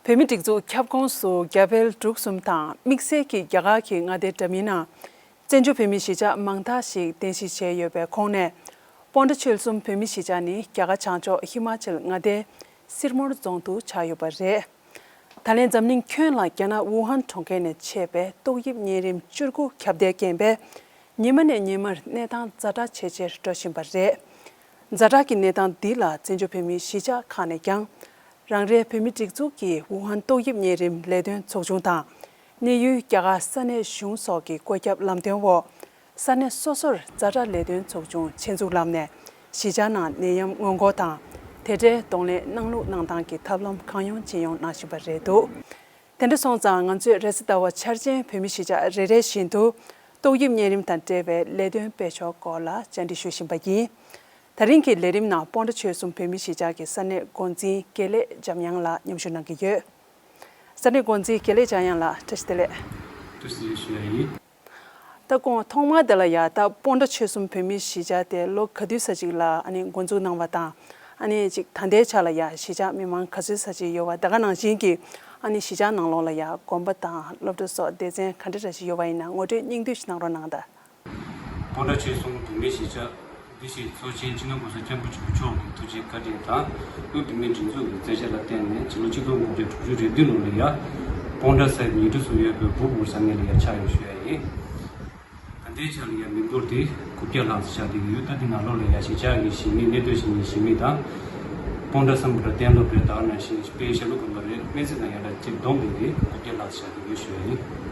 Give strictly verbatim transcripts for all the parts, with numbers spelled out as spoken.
བོད་མིའི་སྒྲིག་འཛུགས་ཁྱབ་ཁོངས་སུ་རྒྱ་བལ་འབྲུག་གསུམ་དང་དམིགས་བསལ་གྱི་རྒྱ་གར་གྱི་མངའ་སྡེ་འདྲ་མིན་ནང་བཙན་བྱོལ་བོད་མིའི་གཞིས་ཆགས་མང་དག་ཞིག་རྟེན་གཞི་བྱས་ཡོད་པའི་ཁོངས་ནས། སྤོན་ཊ་ཆོལ་གསུམ་བོད་མིའི་གཞིས་ཆགས་ནི་རྒྱ་གར་བྱང་ཕྱོགས་ཧི་མ་ཅལ་མངའ་སྡེའི་སིར་མོར་རྫོང་དུ་ཆགས་ཡོད་པ་རེད། ད་ལན་འཛམ་གླིང་ཁྱོན་ལ་རྒྱ་ནག་ཝུ་ཧན་གྲོང་ཁྱེར་ནས་མཆེད་པའི་ཏོག་དབྱིབས་གཉན་རིམས་བཅུ་དགུ་ཁྱབ་གདལ་རྐྱེན་པས། ཉི་མ་ནས་ཉི་མར་གནས་སྟངས་ཛ་དྲག་ཇེ་ཆེར་འགྲོ་བཞིན་པ་རེད། ཛ་དྲག་གི་གནས་སྟངས་འདི་ལ་བཙན་བྱོལ་བོད་མིའི་གཞིས་ཆགས་ཁག་ནས་ཀྱང་། རང་རེའི་བོད་མིའི་སྒྲིག་འཛུགས་ཀྱི་ཝུ་ཧན་ཏོག་དབྱིབས་གཉན་རིམས་ལས་དོན་ཚོགས་ཆུང་དང་། གནས་ཡུལ་རྒྱ་གར་ས་གནས་གཞུང་སོགས་ཀྱི་བཀོད་ཁྱབ་ལམ་སྟོན་འོག་ས་གནས་སོ་སོར་ཛ་དྲག་ལས་དོན་ཚོགས་ཆུང་ཆེད་འཛུགས་ལམ་ནས་གཞིས་ཆགས་ནང་ནད་ཡམས་སྔོན་འགོག་དང་། དེ་འབྲེལ་གདོང་ལེན་གནང་ལུགས་གནང་སྟངས་ཀྱི་ཐབས་ལམ་གང་ཡོང་ཅི་ཡོང་གནང་བཞིན་པ་རེད་འདུག་དེ་འདྲ་སོང་ཙང་ང་ཚོས་རེས་གཟའ་ཟླ་བ་འཆར་ཅན་བོད་མི་གཞིས་ཆགས་རེ་རེ་བཞིན་དུ་ཏོག་དབྱིབས་གཉན་རིམས་དང་འབྲེལ་བའི་ལས་དོན་སྤེལ་ཕྱོགས་སྐོར་ལ་བཅར་འདྲི་ཞུ་བཞིན་པ་ཡིན། ད་རིང་གི་ལས་རིམ་ནང་སྤོན་ཊ་ཆོལ་གསུམ་བོད་མི་གཞིས་ཆགས་ཀྱི་ས་གནས་འགོ་འཛིན་དགེ་ལེགས་འཇམ་དབྱངས་ལགས་མཉམ་ཞུགས་གནང་གི་ཡོད། ས་གནས་འགོ་འཛིན་དགེ་ལེགས་འཇམ་དབྱངས་ལགས་བཀྲ་ཤིས་བདེ་ལེགས། བཀྲ་ཤིས་བདེ་ལེགས་ཞུ་ཡ་ཡིན། ད་སྐུ་ངོ་ཐོག་མར་དེ་ལ་ཡ་ད་སྤོན་ཊ་ཆོལ་གསུམ་བོད་མི་གཞིས་ཆགས་དེ་ལོ་ག་དུས་ཙམ་ཅིག་ལ་ཨ་ནི་འགོ་འཛུགས་གནང་བ་དང་། ཨ་ནི་ཅིག་ད་ལྟའི་ཆ་ལ་ཡ་གཞིས་ཆགས་མི་མང་ག་ཚོད་ཙམ་ཅིག་ཡོད་པ། ད་ག་ནང་བཞིན་གྱི་ཨ་ནི་གཞིས་ཆགས་ནང་ལོགས་ལ་ཡ་དགོན་པ་དང་སློབ་གྲྭ་སོགས་སྡེ་ཚན་ག་འདྲ་འདྲ་ཞིག་ཡོད་པ་ཡིན་ན་ངོ་སྤྲོད་སྙིང་བསྡུས་ཤིག་གནང་རོགས་གནང་དང་། སྤོན་ཊ་ཆོལ་གསུམ་བོད་མི་གཞིས་ཆགས་འདི་ཞིག་གཙོ་ཆེན་སྤྱི་ནོར་༸གོང་ས་༸སྐྱབས་མགོན་ཆེན་པོ་མཆོག་གི་ཐུགས་རྗེ་བཀའ་དྲིན་དང་དབུས་བོད་མིའི་སྒྲིག་འཛུགས་ཀྱི་མཛད་རྗེས་ལ་བརྟེན་ནས་ཕྱི་ལོ་ཆིག་སྟོང་དགུ་བརྒྱ་དྲུག་ཅུ་རེ་བདུན་ལོ་ལ་ཡ་སྤོན་ཊ་ཟེར་ཉེ་འཁྲིས་སུ་ཡོད་པའི་སྦུག་སྦུག་ས་གནས་ལ་ཡ་ཆགས་ཡོད་ཞུ་ཡ་ཡིན། ད་ལྟའི་ཆ་ལ་ཡ་མི་འབོར་དེ་དགུ་བརྒྱ་ལྷག་ཙམ་ཆགས་བསྡད་ཀྱི་ཡོད། ད་དེ་ནང་ལོགས་ལ་ཡ་གཞིས་ཆགས་ཀྱི་གཞིས་མི་གནས་སྡོད་བྱེད་མཁན་གཞིས་མི་དང་། སྤོན་ཊ་སམ་བྷོ་ཊ་གཏན་སློབ་རེད། ད་ག་ནང་བཞིན་དཔལ་ཡུལ་ཞྭ་ལུ་དགོན་པ་རེད། སྨན་རྩིས་དང་ཡན་ལག་བཅས་བསྡོམས་པས་དེ་དགུ་བརྒྱ་ལྷག་ཙམ་ཆགས་བསྡད་ཀྱི་ཡོད་ཞུ་ཡ་ཡིན།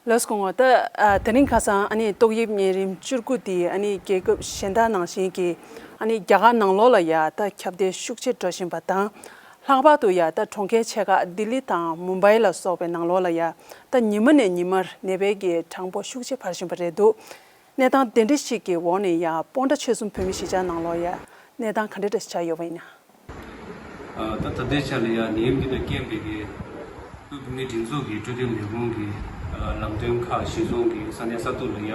ལགས་སོ་སྐུ་ངོ། ད་ཨ་དེ་རིང་ཁ་སང་ཨ་ནི་ཏོག་དབྱིབས་གཉན་རིམས་བཅུ་དགུ་འདི་ཨ་ནི་རྒྱལ་ཁབ་གཞན་དག་ནང་བཞིན་གྱི་ཨ་ནི་རྒྱ་གར་ནང་ལོགས་ལ་ཡ་ད་ཁྱབ་གདལ་ཤུགས་ཆེ་འགྲོ་བཞིན་པ་དང་། ལྷག་པར་དུ་ཡ་ད་གྲོང་ཁྱེར་ཆེ་ཁག་ལྡི་ལི་དང་མུམ་བྷའི་ལ་སོགས་པའི་ནང་ལོགས་ལ་ཡ་ད་ཉི་མ་ནས་ཉི་མར་ནད་པའི་གི་གྲངས་འབོར་ཤུགས་ཆེ་འཕར་བཞིན་པ་རེད་འདུག་གནས་སྟངས་དེ་འདྲ་ཞིག་གི་འོག་ནས་ཡ་སྤོན་ཊ་ཆོལ་གསུམ་བོད་མི་གཞིས་ཆགས་ནང་ལོགས་ཡ་གནས་སྟངས་ག་འདྲ་འདྲ་ཞིག་ཆགས་ཡོད་པ་ཡིན་ན། ཨ་ད་ད་ལྟའི་ཆ་ལ་ཡ་ནད་ཡམས་འདི་དང་རྐྱེན་པས་ཀྱི་དབུས་བོད་མིའི་སྒྲིག་འཛུགས་ཀྱི་འཕྲོད་བསྟེན་ལས་ཁུངས་ཀྱི་ཨ་ལམ་སྟོན་ཁག་གཞིར་བཟུང་གིས་ས་གནས་ས་ཐོག་ལ་ཡ་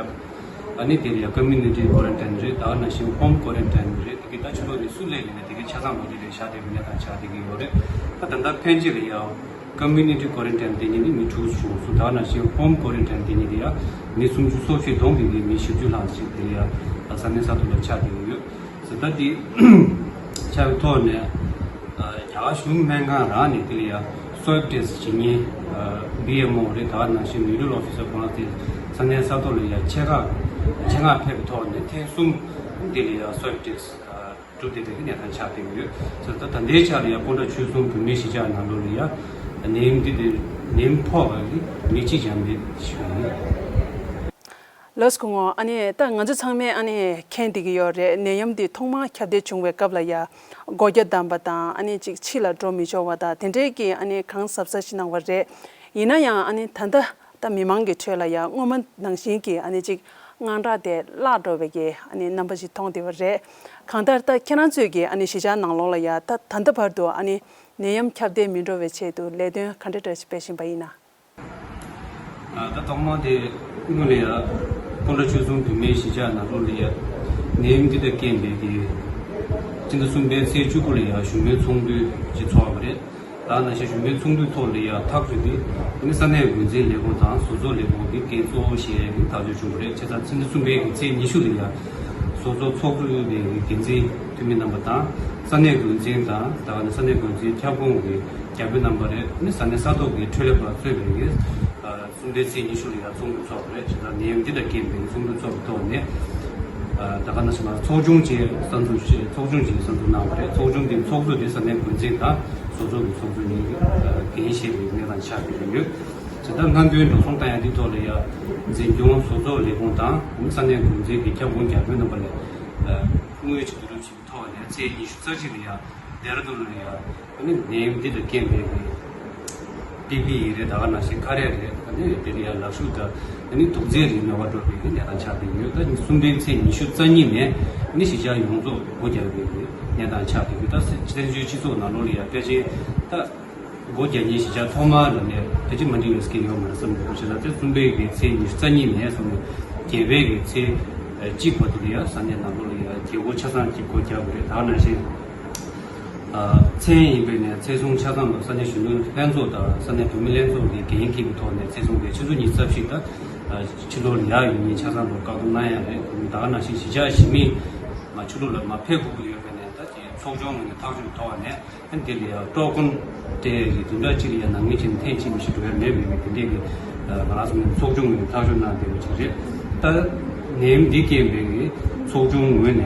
ཨ་ནི་དེ་ལ་ཡ་ཀོ་མུ་ནི་ཊི་ཀོ་རན་ཊིན་རེད། ད་ག་ནང་བཞིན་ཧོམ་ཀོ་རན་ཊིན་རེད། དེ་གི་ད་ཕྱི་ལོགས་ནས་སུ་སླེབས་ཡིན་ན་དེ་གི་ཆ་ཚང་ལོ་དེ་ལ་བཞག་བསྡད་པའི་གནས་སྟངས་ཆགས་བསྡད་ཀྱི་ཡོད་རེད། ད་ད་ལྟ་ཕན་ཆད་ལ་ཡ་ཀོ་མུ་ནི་ཊི་ཀོ་རན་ཊིན་དེ་ཉིད་ནི་མི་དྲུག་བྱུང་སོང་། ད་ག་ནང་བཞིན་ཧོམ་ཀོ་རན་ཊིན་དེ་ཉིད་དེ་ཡ་མི་སུམ་ཅུ་སོ་བཞི་བསྡོམས་པའི་གི་མི་བཞི་བཅུ་ལྷག་ཅིག་དེ་ལ་ཡ་ས་གནས་ས་ཐོག་ལ་ཆགས་བསྡད་ཀྱི་ཡོད། ཟེར་ད་འདི་ཆགས་པའི་ཐོག་ནས་ཨ་རྒྱ་གར་གཞུང་སྨན་ཁང་རང་ནས་དེ་ལ་ཡ་སོབ་ཊེ་སི་བྱེད་མཁན་ཨ་བྷི་ཨེམ་ཨོ་རེད། ད་ག་ནང་བཞིན་ནོ་ཌལ་ཨོ་ཕི་སར་ཁོང་རང་དེ་ས་གནས་ས་ཐོག་ལ་ཡ་ཆེད་མངགས་ཆེད་མངགས་ཕེབས་པའི་ཐོག་ནས་ཐེངས་གསུམ་དེ་ལ་ཡ་སོབ་ཊེ་སི་ཨ་གྲུབ་བསྡད་པའི་གནས་སྟངས་ཆགས་བསྡད་ཀྱི་ཡོད། ཟེར་ད་ད་ལྟའི་ཆ་ལ་ཡ་སྤོན་ཊ་ཆོལ་གསུམ་བོད་མིའི་གཞིས་ཆགས་ནང་ལོགས་ལ་ཡ་ནད་ཡམས་འདི་དེ་ནད་ཡམས་ཕོག་པ་གི་མི་གཅིག་ཀྱང་མེད་ཞུ་ཡིན། ལགས་སོ་སྐུ་ངོ། ཨ་ནི་ད་ང་ཚོ་ཚང་མས་ཨ་ནི་མཁྱེན་བསྡད་ཀྱི་ཡོད་རེད། ནད་ཡམས་འདི་ཐོག་མར་ཁྱབ་གདལ་བྱུང་བའི་སྐབས་ལ་ཡ་སྒོ་རྒྱ་བསྡམས་པ་དང་ཨ་ནི་ཅིག་ཕྱི་ལ་འགྲོ་མི་ཆོག་པ་དང་དེ་འདྲའི་གི་ཨ་ནི་གང་གཟབ་གཟབ་ཞིག་གནང་བ་རེད། ཡིན་ན་ཡང་ཨ་ནི་ད་ལྟ་ད་མི་མང་གི་ཁྲོད་ལ་ཡ་སྔོན་མ་ནང་བཞིན་གྱི་ཨ་ནི་ཅིག་དངངས་སྐྲག་དེ་བརླག་འགྲོ་བའི་གི་ཨ་ནི་རྣམ་པ་ཞིག་མཐོང་བསྡད་པ་རེད། གང་ལྟར་ད་ཁྱེད་རང་ཚོས་ཀྱི་ཨ་ནི་གཞིས་ཆགས་ནང་ལོགས་ལ་ཡ་ད་ད་ལྟ་བར་དུ་ཨ་ནི་ནད་ཡམས་ཁྱབ་གདལ་མི་འགྲོ་བའི་ཆེད་དུ་ལས་དོན་ག་འདྲ་འདྲ་ཞིག་སྤེལ་བཞིན་པ་ཡིན་ན། ད་ཐོག་མ་དེ་སྔོན་ལ་ཡ་སྤོན་ཊ་ཆོལ་གསུམ་བོད་མིའི་གཞིས་ཆགས་ནང་ལོགས་ལ་ཡ་ནད་ཡམས་འདི་དང་རྐྱེན་པས་ཀྱི་སྤྱི་ཟླ་གསུམ་པའི་ཚེས་བཅུ་དགུ་ལ་ཡ་བཞུགས་མོལ་ཚོགས་འདུ་ཅིག་ཚོགས་པ་རེད། ད་ནང་བཞིན་བཞུགས་མོལ་ཚོགས་འདུའི་ཐོག་ལ་ཡ་ཐག་གཅོད་དེ་ནི་ས་གནས་འགོ་འཛིན་ལས་ཁུངས་དང་བཟོ་ཚོགས་ལས་ཁུངས་ཀྱི་འགན་གཙོ་བོ་བཞེས་ཡ་གི་ཐག་གཅོད་བྱུང་བ་རེད། བྱས་ཙང་སྤྱི་ཟླ་གསུམ་པའི་གི་ཚེས་ཉི་ཤུ་ལ་ཡ་བཟོ་ཚོགས་ཚོགས་གཙོ་དེ་གི་འགན་འཛིན་འཐུས་མི་རྣམ་པ་དང་ས་གནས་འགོ་འཛིན་དང་ད་ག་ནང་ས་གནས་འགོ་འཛིན་ཁྱབ་ཁོངས་ཀྱི་བརྒྱ་དཔོན་རྣམ་པ་རེད། ནི་ས་གནས་ས་ཐོག་གི་འཕྲོད་ལས་པ་གཙོས་པའི་གི་གསུམ་པའི་ཚེས་ཉི་ཤུ་ལ་ཡང་ཚོགས་འདུ་ཚོགས་པ་རེད། བྱས་ཙང་ནད་ཡམས་འདི་དང་རྐྱེན་པས་ཚོགས་འདུ་ཚོགས་པའི་ཐོག་ནས་ད་ག་ནང་བཞིན་མ་ཚོགས་ཆུང་ཅིག་གསར་འཛུགས་བྱས། ཚོགས་ཆུང་ཅིག་གསར་འཛུགས་གནང་བ་རེད། ཚོགས་ཆུང་འདིའི་ཚོགས་གཙོ་དེ་ས་གནས་འགོ་འཛིན་དང་བཟོ་ཚོགས་ཀྱི་ཚོགས་གཙོ་གཉིས་ཀྱིས་འགན་བཞེས་པའི་གནས་སྟངས་ཆགས་ཀྱི་ཡོད། བྱས་ཙང་སྔ་འདོན་འགྲོ་སོང་བཏང་ཡ་འདི་ཐོག་ལ་ཡང་འཛིན་སྐྱོང་བཟོ་ཚོགས་ལས་ཁུངས་དང་ས་གནས་འགོ་འཛིན་གྱི་ཁྱབ་ཁོངས་བརྒྱ་དཔོན་རྣམ་པ་ལ་དངོས་ཡོད་ཀྱི་བསྡུ་རུབ་བྱས། ཐོག་ནས་ཚེས་ཉི་ཤུ་རྩ་གཅིག་ལ་ཡང་ལྡེ་ར་ལྡུན་ལ་ཡང་ཨ་ནི་ནད་ཡམས་འདི་དང་རྐྱེན་པས་པི་པི་ཨི་རེད། ད་ག་ནང་བཞིན་ཁ་རས་རེད། ཨ་ནི་དེ་ལ་ཡང་ལག་ཤུབས་དང་ཨ་ནི་དུག་རྫས་རིགས་ཉོ་བར་འགྲོ་བའི་གནས་སྟངས་ཆགས་བསྡད་ཡོད། ད་གསུམ་པའི་ཚེས་ཉི་ཤུ་རྩ་གཉིས་ནས་ཨ་ནི་གཞིས་ཆགས་ཡོངས་རྫོགས་སྒོ་རྒྱག་པའི་གནས་སྟངས་ཆགས་བསྡད་ཡོད། ད་བཙན་བྱོལ་སྤྱི་ཚོགས་ནང་ལོགས་ལ་ཡང་ཕལ་ཆེར་ད་སྒོ་རྒྱག་མཁན་གཞིས་ཆགས་ཐོག་མ་ལ་ནས་ཕལ་ཆེར་མ་འགྲིག་ཡོད་སྐད་ཡོད་མ་རེད་བསམ་གྱི་འདུག་བྱས་ཙང་དེ་གསུམ་པའི་གི་ཚེས་ཉི་ཤུ་རྩ་གཉིས་ནས་བཟུང་ནས་བརྒྱད་པའི་གི་ཚེས་གཅིག་བར་དུ་ལ་ཡང་ས་གནས་ནང་ལོགས་ལ་ཡང་རྒྱལ་སྒོ་ཆ་ཚང་གཅིག་སྒོ་རྒྱག་དགོས་རེད། ད་ག་ནང་བཞིན་ མཚན་ཡིན་པའི་ནས་ཚེས་བཟུང་ཆ་ཚང་དུ་ས་གནས་གཞོན་ནུ་ལྷན་ཚོགས་དང་ས་གནས་བུད་མེད་ལྷན་ཚོགས་ཀྱི་འགན་འཁྱེར་གྱི་ཐོག་ནས་ཚེས་བཟུང་དེ་ཆུ་ཚོད་ཉི་ཤུ་རྩ་བཞི་དང་ཕྱི་ལོགས་ལ་ཡར་ཡོང་མཁན་ཆ་ཚང་དུ་བཀག་སྡོམ་གནང་ཡ་རེད། ད་ག་ནང་བཞིན་གཞིས་ཆགས་གཞིས་མི་མ་ཕྱི་ལོགས་ལ་མ་ཕེབས་དགོས་ཀྱི་ཡོད་པའི་ནས་ད་ཅིག་ཚོགས་ཆུང་ངོས་ནས་ཐག་གཅོད་ཐོག་ནས་ཨ་འདི་ལ་ཡང་ཀྲོ་ཀོན་སྤྲད་ཡ་གི་བདུན་ཕྲག་གཅིག་ལ་ཡང་ནང་མི་ཆེན་ཐེངས་གཅིག་མི་ཞིག་འགྲོ་ཡ་མེད་པའི་དེ་འདྲས་ཀྱི་ང་རང་ཚོ་ནས་ཚོགས་ཆུང་ངོས་ནས་ཐག་གཅོད་གནང་བསྡད་པ་ཅིག་རེད། ད་ནད་ཡམས་འདི་རྐྱེན་པས་ཀྱི་ཚོགས་ཆུང་ངོས་ནས་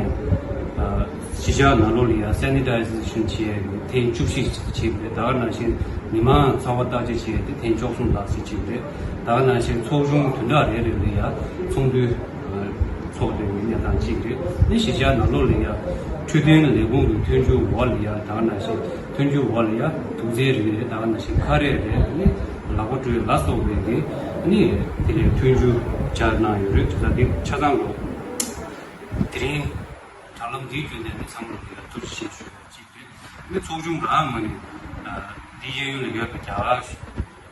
གཞིས་ཆགས་ནང་ལོགས་ལ་ཡང་སེ་ནི་ཊའི་ཟེ་ཤན་བྱས་ཡ་གི་ཐེངས་བཅུ་བཞི་བྱས་པ་རེད། ད་ག་ནང་བཞིན་མི་མང་ཚང་མ་བརྟག་དཔྱད་བྱས་ཏེ་ཐེངས་བཅུ་གསུམ་ལྷག་ཙམ་བྱས་པ་རེད། ད་ག་ནང་བཞིན་ཚོགས་ཆུང་བདུན་ཕྲག་རེ་རེ་ལ་ཡང་ཚོགས་འདུ་ཚོགས་བསྡད་པའི་གནས་སྟངས་གཅིག་རེད། ནི་གཞིས་ཆགས་ནང་ལོགས་ལ་ཡང་འཕྲོད་བསྟེན་ལས་ཁུངས་ཀྱི་མཐུན་འགྱུར་འོག་ལ་ཡང་ད་ག་ནང་བཞིན་མཐུན་འགྱུར་འོག་ལ་ཡང་དུག་རྫས་རིགས་རེད། ད་ག་ནང་བཞིན་ཁ་རས་རེད། ནི་ལག་པ་བཀྲུ་ལ་སོགས་པའི་གི་ནི་དེ་ལས་མཐུན་འགྱུར་སྦྱར་གནང་ཡོད་རེད། ད་དེ་ཆ་ཚང་ལོ་དེ་རིང་དྲ་ལམ་འདིའི་བརྒྱུད་ནས་ནི་ཚང་མ་ལ་ཐུགས་རྗེ་ཆེ་ཞུ་བ་གཅིག་རེད། ནི་ཚོགས་ཆུང་རང་ངོས་ནས་འདི་གཡས་གཡོན་ལ་ཡོད་པའི་རྒྱ་གར་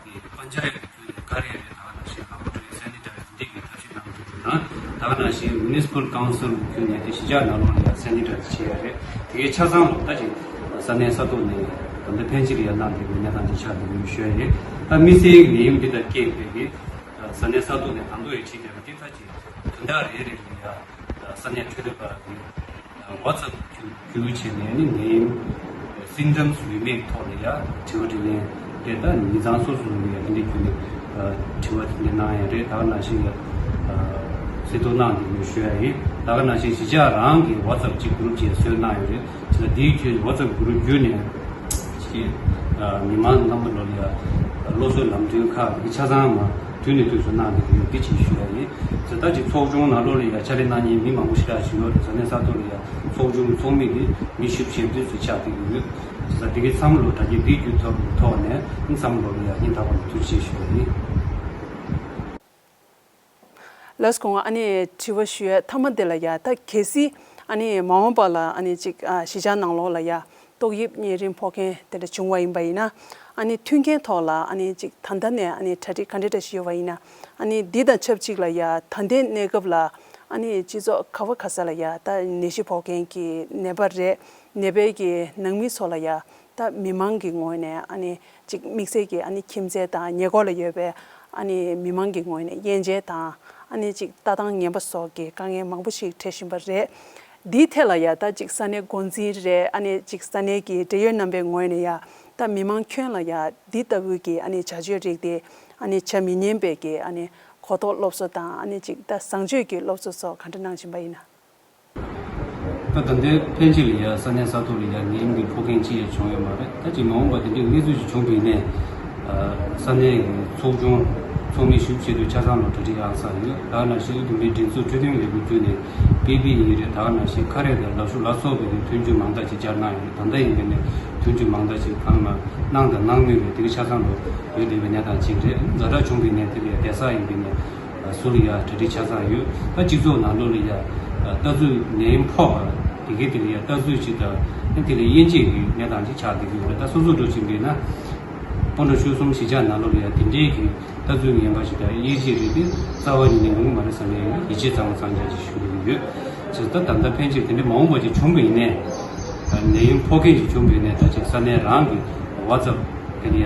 གྱི་པན་ཇ་ཡབ་ཀྱི་ཁུལ་ནས་ཀ་རེ་རེད། ད་ག་ནང་བཞིན་ལམ་བུ་ཁྲོད་སེ་ནི་ཊའི་ཟེར་འདི་གི་ཐབས་ཤེས་གནང་དགོས་དང་། ད་ག་ནང་བཞིན་མུ་ནི་སི་པལ་ཀའུན་སིལ་གྱི་ཁུལ་ནས་དེ་གཞིས་ཆགས་ནང་ལོགས་ལ་ཡང་སེ་ནི་ཊའི་བྱེད་ཡ་རེད། དེ་གའི་ཆ་ཚང་ལོ་ལྟ་ཅིག་ས་གནས་ས་ཐོག་ནས་ད་ལྟ་ཕན་ཆེ་རེ་ཡ་གནང་བསྡད་པའི་གནས་སྟངས་ཅིག་ཆགས་འདུག་ཞུ་ཡ་ཡིན། ད་དམིགས་བསལ་གྱི་ནད་ཡམས་འདི་དང་རྐྱེན་པས་ཀྱི་ས་གནས་ས་ཐོག་ནས་ད་དུང་ཡང་བྱེད་བསྡད་པ་འདི་ད་ཅིག་བདུན་ཕྲག་རེ་རེ་ལ་ཡ་ས་གནས་འཕྲོད་བསྟེན་པ་གི་ཝ་ཚབ་བརྒྱུད་བྱས་ནས་ནི་ནད་ཡམས་སིམ་ཊམ་སི་ཡོད་མེད་ཐོག་ལ་ཡ་དྲི་བ་དྲིས་ལན་དེ་ད་མི་ཚང་སོ་སོ་ལ་ཡ་དེ་འདྲའི་བརྒྱུད་ནས་དྲི་བ་དེ་འདྲ་གནང་ཡ་རེད། ད་ག་ནང་བཞིན་ཡ་གསལ་སྟོན་གནང་འདུག་མོད་ཞུ་ཡ་ཡིན། ད་ག་ནང་བཞིན་གཞིས་ཆགས་རང་གི་ཝ་ཚབ་གཅིག་གུ་རུབ་ཅིག་བཟོས་གནང་ཡོད་རེད། ད་འདིའི་ཁྱོན་ཝ་ཚབ་གུ་རུབ་བརྒྱུད་ནས་ཅིག་མི་མང་རྣམ་པ་ལ་ཡ་སློབ་གསོའི་ལམ་སྟོན་ཁག་འདི་ཆ་ཚང་མ་དུས་ནས་དུས་སུ་གནང་བསྡད་ཀྱི་ཡོད། འདི་ཅིག་ཞུ་ཡ་ཡིན། ད་ལྟ་ཅིག་ཚོགས་ཆུང་ནང་ལོགས་ལ་ཡ་ཕྱག་ལས་གནང་མཁན་མི་མང་པོ་ཞེ་དྲག་ཞིག་ཡོད་རེད། ས་གནས་ས་ཐོག་ལ་ཡ་ཚོགས་ཆུང་ཚོགས་མི་འདི་མི་བཞི་བཅུ་ཞེ་བདུན་ཙམ་ཆགས་བསྡད་ཀྱི་ཡོད། ད་འདི་གའི་ཚང་མ་ལོ་དྲ་རྒྱའི་འདི་བརྒྱུད་ཐོག་ཐོག་ནས་ཚང་མ་ལོ་ལ་ཡ་སྙིང་ཐག་པ་ནས་ཐུགས་རྗེ་ཆེ་ཞུ་ཡ་ཡིན། ལགས་སོ། ཨ་ནི་དྲི་བ་ཞུ་ཡ་མཐའ་མ་དེ་ལ་ཡ་ད་གལ་སྲིད་ཨ་ནི་མ་འོངས་པ་ལ་ཨ་ནི་ཅིག་ཨ་གཞིས་ཆགས་ནང་ལོགས་ལ་ཡ་ཏོག་དབྱིབས་གཉན་རིམས་ཕོག་མཁན་དེ་འདྲ་བྱུང་བ་ཡིན་པ་ཡིན་ན། ཨ་ནི་མཐུན་རྐྱེན་ཐོག་ལ་ཨ་ནི་ཅིག་ད་ལྟ་ནས་ཨ་ནི་གྲ་སྒྲིག་ག་འདྲ་འདྲ་ཞིག་ཡོད་པ་ཡིན་ན། ཨ་ནི་འདི་དང་ཆབས་ཅིག་ལ་ཡ་ད་ལྟའི་གནས་སྐབས་ལ་ཨ་ནི་སྤྱི་ཚོགས་ག་བ་ག་ས་ལ་ཡ་ད་ནད་གཞི་ཕོག་མཁན་གྱི་ནད་པ་རེད། ནད་པའི་གི་ནང་མི་ཚོ་ལ་ཡ་ད་མི་མང་གི་ངོས་ནས་ཨ་ནི་ཅིག་དམིགས་བསལ་གྱི་ཨ་ནི་ཁྱིམ་མཚེས་དང་ཉེ་འཁོར་ལ་ཡོད་པའི་ཨ་ནི་མི་མང་གི་ངོས་ནས་དབྱེ་འབྱེད་དང་ཨ་ནི་ཅིག་ལྟ་སྟངས་ངན་པ་སོགས་ཀྱི་དཀའ་ངལ་མང་པོ་ཞིག་འཕྲད་བཞིན་པ་རེད། འདིའི་ཐད་ལ་ཡ་ད་ཅིག་ས་གནས་འགོ་འཛིན་རེད། ཨ་ནི་ཅིག་ས་གནས་ཀྱི་འབྲེལ་ཡོད་རྣམ་པའི་ངོས་ནས་ཡ་ད་མི་མང་ཁྱོན་ལ་ཡ་འདི་ལྟ་བུའི་གི་ཨ་ནི་བྱ་སྤྱོད་རིགས་དེ་ཨ་ནི་བྱ་མི་ཉན་པའི་གི་ཨ་ནི་གོ་རྟོགས་སློབ་གསོ་དང་ཨ་ནི་ཅིག་ད་བཟང་སྤྱོད་ཀྱི་སློབ་གསོ་སོགས་ག་འདྲ་གནང་བཞིན་པ་ཡིན་ན། ད་ད་ལྟའི་ཕན་ཆད་ལ་ཡ་ས་གནས་ས་ཐོག་ལ་ཡ་ནད་ཡམས་ཀྱི་ཕོག་མཁན་ཅི་ཡང་བྱུང་ཡོད་མ་རེད། ད་ཅིག་མ་འོངས་པ་དེ་འདྲའི་གནས་ཚུལ་ཞིག་བྱུང་བ་ཡིན་ནའི་ས་གནས་ཀྱི་ཚོགས་ཆུང་ཚོགས་མི་ཞིབ་བྱེད་དུ་ཆ་ཚང་ལ་གྲ་སྒྲིག་ཨང་གསར་ཡོད། ད་ནང་བཞིན་ཨུ་དུམ་བྷེ་མགྲིན་ཚབ་འཕྲོད་བསྟེན་ལས་ཁུངས་བརྒྱུད་ནས་པི་པི་ཨི་རེད། ད་ནང་བཞིན་ཁ་རས་དང་ལག་ཤུབས་ལ་སོགས་པའི་མཐུན་འགྱུར་མང་དག་ཅིག་སྦྱར་གནང་ཡོད་རེད། ད་ལྟ་ཡིན་པ་ཡིན་ནའི་མཐུན་འགྱུར་མང་དག་ཅིག་གང་ལ་གནང་དང་གནང་མུས་རེད། དེ་ག་ཆ་ཚང་ལ་ཡོད་བསྡད་པའི་གནས་སྟངས་ཅིག་རེད། ཛ་དྲག་བྱུང་བ་ཡིན་ནའི་དེ་ལ་ཡ་བསྡད་ས་ཡིན་པ་ཡིན་ནའི་སུ་ལ་ཡ་གྲ་སྒྲིག་ཆ་ཚང་ཡོད། ད་སྤྱི་ཚོགས་ནང་ལོགས་ལ་ཡ་ལྟ་ཚུལ་ནད་ཡམས་ཕོག་པ་དེ་གའི་དེ་ལ་ཡ་ལྟ་ཚུལ་ཅིག་དང་དེ་ལ་དབྱེ་འབྱེད་ཀྱི་གནས་སྟངས་ཅིག་ཆགས་བསྡད་ཀྱི་ཡོད་རེད། ད་སོ་སོ་འགྲོ་བཞིན་པས་ན་སྤོན་ཊ་ཆོལ་གསུམ་གཞིས་ཆགས་ནང་ལོགས་ལ་ཡ་དེ་འདྲའི་གི་ལྟ་ཚུལ་ངན་པ་ཞིག་དང་དབྱེ་འབྱེད་རིགས་དེ་རྩ་བ་ཉིད་ནས་ཡོང་གི་མ་རེད་བསམ་ནས་ཡིད་ཆེས་གཙང་མ་གཙང་རྐྱང་ཅིག་ཞུ་གི་ཡོད། བྱས་ཙང་ད་ལྟ་ཕན་ཆད་དེ་འདྲའི་མ་འོངས་པ་ཅིག་བྱུང་བ་ཡིན་ནའི་ནད་ཡམས་ཕོག་མཁན་ཞིག་བྱུང་བ་ཡིན་ནའི་ད་ཅིག་ས་གནས་རང་གི་ཝ་ཚབ་དེ་ལ་ཡ་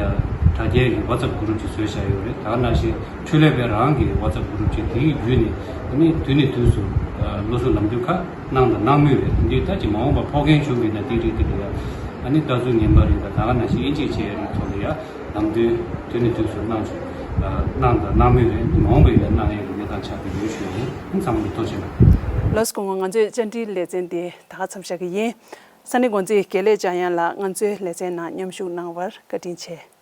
དྲ་རྒྱའི་གི་ཝ་ཚབ་གུ་རུབ་ཅིག་བཟོས་བཞག་ཡོད་རེད། ད་ག་ནང་བཞིན་འཕྲོད་ལས་པའི་རང་གི་ཝ་ཚབ་གུ་རུབ་ཅིག་དེའི་བརྒྱུད་ནས་ཨ་ནི་དུས་ནས་དུས་སུ་སློབ་གསོ་ལམ་སྟོན་ཁག་གནང་དང་གནང་མུས་རེད། དེ་འདྲའི་ད་ཅིག་མ་འོངས་པ་ཕོག་མཁན་བྱུང་བ་ཡིན་ན་དེ་རིགས་དེ་ལ་ཡ་ཨ་ནི་ལྟ་ཚུལ་ངན་པ་རིགས་དང་ད་ག་ནང་བཞིན་དབྱེ་འབྱེད་བྱེད་ཡ་རིགས་ཐོག་ལ་ཡ་ལམ་སྟོན་དུས་ནས་དུས་སུ་གནང་ཆོག་གནང་དང་གནང་མུས་རེད། མ་འོངས་པ་ཡིན་ན་གནང་ཡ་གི་གནས་སྟངས་ཆགས་ཀྱི་ཡོད་ཞུ་ཡ་ཡིན། ཨ་ནི་ཚང་མ་ལ་ཐུགས་རྗེ་གནང་། ལགས་སོ། སྐུ་ངོ། ང་ཚོའི་བཅར་འདྲིའི་ལེ་ཚན་འདི་ད་ག་མཚམས་བཞག་གི་ཡིན། ས་གནས་འགོ་འཛིན་དགེ་ལེགས་འཇམ་དབྱངས་ལགས་ང་ཚོའི་ལེ་ཚན་ནང་མཉམ་ཞུགས་གནང་བར་བཀའ་དྲིན་ཆེ།